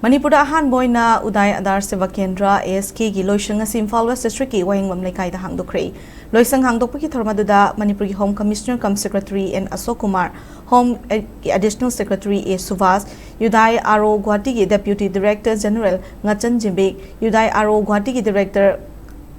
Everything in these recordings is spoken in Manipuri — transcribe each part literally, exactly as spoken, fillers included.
ꯃꯅꯤꯄꯨꯔꯗ ꯑꯍꯥꯟꯕ ꯑꯣꯏꯅ ꯎꯗꯥꯏ ꯑꯙꯥꯔ ꯁꯦꯕꯥ ꯀꯦꯟꯗ꯭ꯔ, ꯑꯦ ꯑꯦꯁ ꯀꯦꯒꯤ ꯂꯣꯏꯁꯪ ꯑꯁꯤ ꯏꯝꯐꯥꯜ ꯋꯦꯁ ꯗꯤꯁꯇ꯭ꯔꯤꯛꯀꯤ ꯋꯥꯍꯦꯡꯕꯝ ꯂꯩꯀꯥꯏꯗ ꯍꯥꯡꯗꯣꯛꯈ꯭ꯔꯦ꯫ ꯂꯣꯏꯁꯪ ꯍꯥꯡꯗꯣꯛꯄꯒꯤ ꯊꯧꯔꯝ ꯑꯗꯨꯗ ꯃꯅꯤꯄꯨꯔꯒꯤ home commissioner cum secretary N Ashok Kumar, home ꯑꯦ-, additional secretary A Subhash, UIDAI R O ꯒꯨꯋꯥꯍꯥꯇꯤꯒꯤ deputy director general Ngachan Jimbik, UIDAI R O ꯒꯨꯋꯥꯍꯥꯇꯤꯒꯤ ꯗꯤꯔꯦꯛꯇꯔ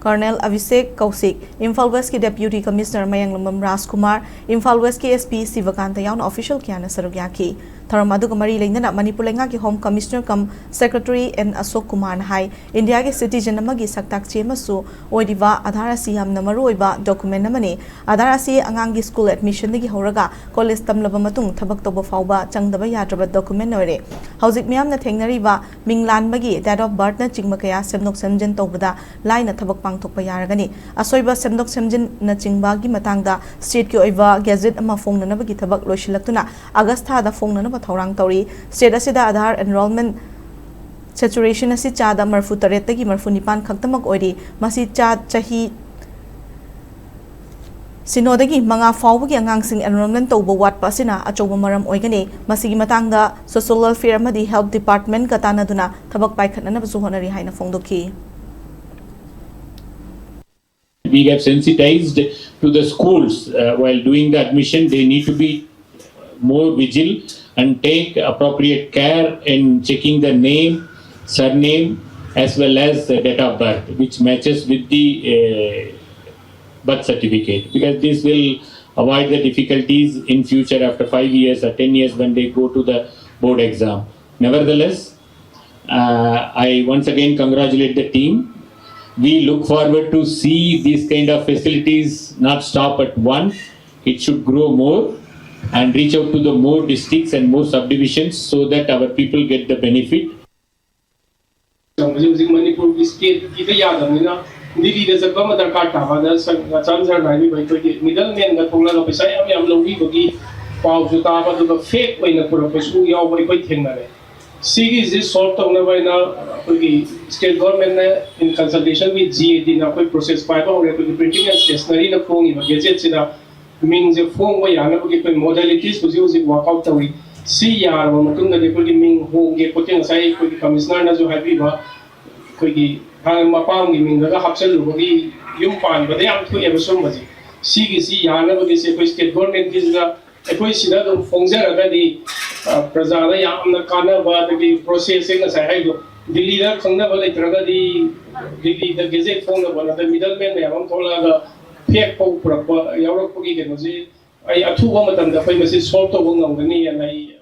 ꯀꯔꯅꯦꯜ ꯑꯚꯤꯁꯦꯛ ꯀꯧꯁꯤꯛ, ꯏꯝꯐꯥꯜ ꯋꯦꯁꯀꯤ ꯗꯦꯄ꯭ꯌꯨꯇꯤ ꯀꯃꯤꯁꯅꯔ ꯃꯌꯥꯡꯂꯝꯕꯝ ꯔꯥꯖꯀꯨꯃꯥꯔ, ꯏꯝꯐꯥꯜ ꯋꯦꯁꯀꯤ ꯑꯦꯁ ꯄꯤ ꯁꯤꯕꯀꯥꯟꯇ ꯌꯥꯎꯅ ꯑꯣꯐꯤꯁꯤꯌꯦꯜ ꯀꯌꯥꯅ ꯁꯔꯨꯛ ꯌꯥꯈꯤ꯫ ꯊꯧꯔꯝ ꯑꯗꯨꯒ ꯃꯔꯤ ꯂꯩꯅꯅ ꯃꯅꯤꯄꯨꯔ ꯂꯩꯉꯥꯛꯀꯤ home commissioner cum secretary N Ashok ꯀꯨꯃꯥꯔꯅ ꯍꯥꯏ, ꯏꯟꯗꯤꯌꯥꯒꯤ ꯁꯤꯇꯤꯖꯦꯟ ꯑꯃꯒꯤ ꯁꯛꯇꯥꯛ ꯆꯦ ꯑꯃꯁꯨ ꯑꯣꯏꯔꯤꯕ ꯑꯥꯙꯥꯔ ꯑꯁꯤ ꯌꯥꯝꯅ ꯃꯔꯨꯑꯣꯏꯕ ꯗꯣꯀꯨꯃꯦꯟ ꯑꯃꯅꯤ꯫ ꯑꯥꯙꯥꯔ ꯑꯁꯤ ꯑꯉꯥꯡꯒꯤ ꯁ꯭ꯀꯨꯜ ꯑꯦꯗꯃꯤꯁꯟꯗꯒꯤ ꯍꯧꯔꯒ ꯀꯣꯂꯦꯖ ꯇꯝꯂꯕ ꯃꯇꯨꯡ ꯊꯕꯛ ꯇꯧꯕ ꯐꯥꯎꯕ ꯆꯪꯗꯕ ꯌꯥꯗ꯭ꯔꯕ ꯗꯣꯀꯨꯃꯦꯟ ꯑꯣꯏꯔꯦ꯫ ꯍꯧꯖꯤꯛ ꯃꯤꯌꯥꯝꯅ ꯊꯦꯡꯅꯔꯤꯕ ꯃꯤꯡ ꯂꯥꯟꯕꯒꯤ, date of birthꯅꯆꯤꯡꯕ ꯀꯌꯥ ꯁꯦꯝꯗꯣꯛ ꯁꯦꯝꯖꯤꯟ ꯇꯧꯕꯗ ꯂꯥꯏꯅ ꯊꯕꯛ ꯄꯥꯡꯊꯣꯛꯄ ꯌꯥꯔꯒꯅꯤ꯫ ꯑꯁꯣꯏꯕ ꯁꯦꯝꯗꯣꯛ ꯁꯦꯝꯖꯤꯟꯅꯆꯤꯡꯕꯒꯤ ꯃꯇꯥꯡꯗ ꯁ꯭ꯇꯦꯠꯀꯤ ꯑꯣꯏꯕ ꯒꯦꯖꯦꯠ ꯑꯃ ꯐꯣꯡꯅꯅꯕꯒꯤ ꯊꯕꯛ ꯂꯣꯏꯁꯤꯜꯂꯛꯇꯨꯅ ꯑꯥꯒꯁ ꯊꯥꯗ ꯐꯣꯡꯅꯅꯕ ꯊꯧꯔꯥꯡ ꯇꯧꯔꯤ꯫ ꯁ꯭ꯇꯦꯠ ꯑꯁꯤꯗ ꯑꯥꯙꯥꯔ ꯑꯦꯟꯔꯣꯜꯃꯦꯟ ꯁꯦꯆꯨꯔꯦꯁꯟ ꯑꯁꯤ ꯆꯥꯗ ꯃꯔꯤꯐꯨ ꯇꯔꯦꯠꯇꯒꯤ ꯃꯔꯤꯐꯨ ꯅꯤꯄꯥꯟ ꯈꯛꯇꯃꯛ ꯑꯣꯏꯔꯤ꯫ ꯃꯁꯤ ꯆꯥ ꯆꯍꯤ ꯁꯤꯅꯣꯗꯒꯤ ꯃꯉꯥ ꯐꯥꯎꯕꯒꯤ ꯑꯉꯥꯡꯁꯤꯡ ꯑꯦꯟꯔꯣꯜꯃꯦꯟ ꯇꯧꯕ ꯋꯥꯠꯄ ꯑꯁꯤꯅ ꯑꯆꯧꯕ ꯃꯔꯝ ꯑꯣꯏꯒꯅꯤ꯫ ꯃꯁꯤꯒꯤ ꯃꯇꯥꯡꯗ ꯁꯣꯁꯤꯌꯦꯜ ꯋꯦꯜꯐꯤꯌꯔ ꯑꯃꯗꯤ ꯍꯦꯜꯊ ꯗꯤꯄꯥꯔꯠꯃꯦꯟꯠꯀ ꯇꯥꯟꯅꯗꯨꯅ ꯊꯕꯛ ꯄꯥꯏꯈꯠꯅꯅꯕꯁꯨ ꯍꯣꯠꯅꯔꯤ ꯍꯥꯏꯅ ꯐꯣꯡꯗꯣꯛꯈꯤ꯫ We have sensitized to the schools, uh, while doing the admission, they need to be more vigil and take appropriate care in checking the name, surname, as well as the date of birth, which matches with the uh, birth certificate, because this will avoid the difficulties in future after five years or ten years when they go to the board exam. Nevertheless, uh, I once again congratulate the team. We look forward to see these kind of facilities not stop at one. It should grow more and reach out to the more districts and more subdivisions so that our people get the benefit. ꯍꯧꯖꯤꯛ ꯍꯧꯖꯤꯛ ꯃꯅꯤꯄꯨꯔꯒꯤ ꯁ꯭ꯇꯦꯠꯀꯤꯗ ꯌꯥꯗꯕꯅꯤꯅ ꯗꯤꯜꯂꯤꯗ ꯆꯠꯄ ꯑꯃ ꯗꯔꯀꯥꯔ ꯇꯥꯕ ꯑꯗ ꯁꯪ-, ꯆꯥꯟ ꯁꯔꯅ ꯍꯥꯏꯕꯤꯕ ꯑꯩꯈꯣꯏꯒꯤ ꯃꯤꯗꯜ ꯃꯦꯟꯒ ꯊꯣꯛꯂꯒ ꯄꯩꯁꯥ ꯌꯥꯝ ꯌꯥꯝ ꯂꯧꯕꯤꯕꯒꯤ ꯄꯥꯎꯁꯨ ꯇꯥꯕ, ꯑꯗꯨꯒ ꯐꯦꯛ ꯑꯣꯏꯅ ꯄꯨꯔꯛꯄꯁꯨ ꯌꯥꯎꯕ ꯑꯩꯈꯣꯏ ꯊꯦꯡꯅꯔꯦ꯫ ꯁꯤꯒꯤꯁꯤ ꯁꯣꯜꯕ ꯇꯧꯅꯕ ꯍꯥꯏꯅ ꯑꯩꯈꯣꯏꯒꯤ ꯁ꯭ꯇꯦꯠ ꯒꯣꯔꯃꯦꯟꯅ in consultation with G A Dꯅ ꯑꯩꯈꯣꯏ ꯄ꯭ꯔꯣꯁꯦꯁ ꯄꯥꯏꯕ ꯍꯧꯔꯦ꯫ ꯑꯩꯈꯣꯏꯒꯤ Printing and Stationeryꯅ ꯐꯣꯡꯉꯤꯕ ꯒꯦꯖꯦꯠꯁꯤꯗ ꯃꯤꯡꯁꯦ ꯐꯣꯡꯕ ꯌꯥꯅꯕꯒꯤ ꯑꯩꯈꯣꯏ ꯃꯣꯗꯦꯂꯤꯇꯤꯁ ꯍꯧꯖꯤꯛ ꯍꯧꯖꯤꯛ ꯋꯥꯔꯛ ꯑꯥꯎꯠ ꯇꯧꯔꯤ꯫ ꯁꯤ ꯌꯥꯔꯕ ꯃꯇꯨꯡꯗꯗꯤ ꯑꯩꯈꯣꯏꯒꯤ ꯃꯤꯡ ꯍꯣꯡꯒꯦ ꯈꯣꯠꯀꯦ, ꯉꯁꯥꯏ ꯑꯩꯈꯣꯏꯒꯤ ꯀꯃꯤꯁꯅꯔꯅꯁꯨ ꯍꯥꯏꯕꯤꯕ, ꯑꯩꯈꯣꯏꯒꯤ ꯍꯥꯟꯅ ꯃꯄꯥꯝꯒꯤ ꯃꯤꯡꯗꯒ ꯍꯥꯞꯆꯜꯂꯨꯕꯒꯤ ꯌꯨꯝ ꯄꯥꯟꯕꯗ ꯌꯥꯝ ꯊꯣꯛꯑꯦꯕ ꯁꯨꯝꯕꯁꯦ꯫ ꯁꯤꯒꯤꯁꯤ ꯌꯥꯅꯕꯒꯤꯁꯦ ꯑꯩꯈꯣꯏ ꯁ꯭ꯇꯦꯠ ꯒꯣꯔꯃꯦꯟꯒꯤꯁꯤꯗ ꯑꯩꯈꯣꯏ ꯁꯤꯗ ꯑꯗꯨꯝ ꯐꯣꯡꯖꯔꯒꯗꯤ, ꯑ, ꯄ꯭ꯔꯖꯥꯗ ꯌꯥꯝꯅ ꯀꯥꯟꯅꯕ, ꯑꯗꯒꯤ ꯄ꯭ꯔꯣꯁꯦꯁꯁꯦ ꯉꯁꯥꯏ ꯍꯥꯏꯗꯣ, ꯗꯤꯜꯂꯤꯗ ꯈꯪꯅꯕ ꯂꯩꯇ꯭ꯔꯒꯗꯤ ꯗꯤꯜꯂꯤꯗ ꯒꯦꯖꯦꯠ ꯐꯣꯡꯅꯕ ꯍꯣꯠꯅꯕꯗ ꯃꯤꯗꯜ ꯃꯦꯟ ꯃꯌꯥꯝ ꯑꯃ ꯊꯣꯛꯂꯛꯑꯒ ꯐꯦꯛ ꯐꯥꯎ ꯄꯨꯔꯛꯄ ꯌꯥꯎꯔꯛꯄꯒꯤ ꯀꯩꯅꯣꯁꯤ ꯑꯩ ꯑꯊꯨꯕ ꯃꯇꯝꯗ ꯑꯩꯈꯣꯏ ꯃꯁꯤ ꯁꯣꯜꯕ ꯇꯧꯕ ꯉꯝꯒꯅꯤ ꯍꯥꯏꯅ ꯑꯩ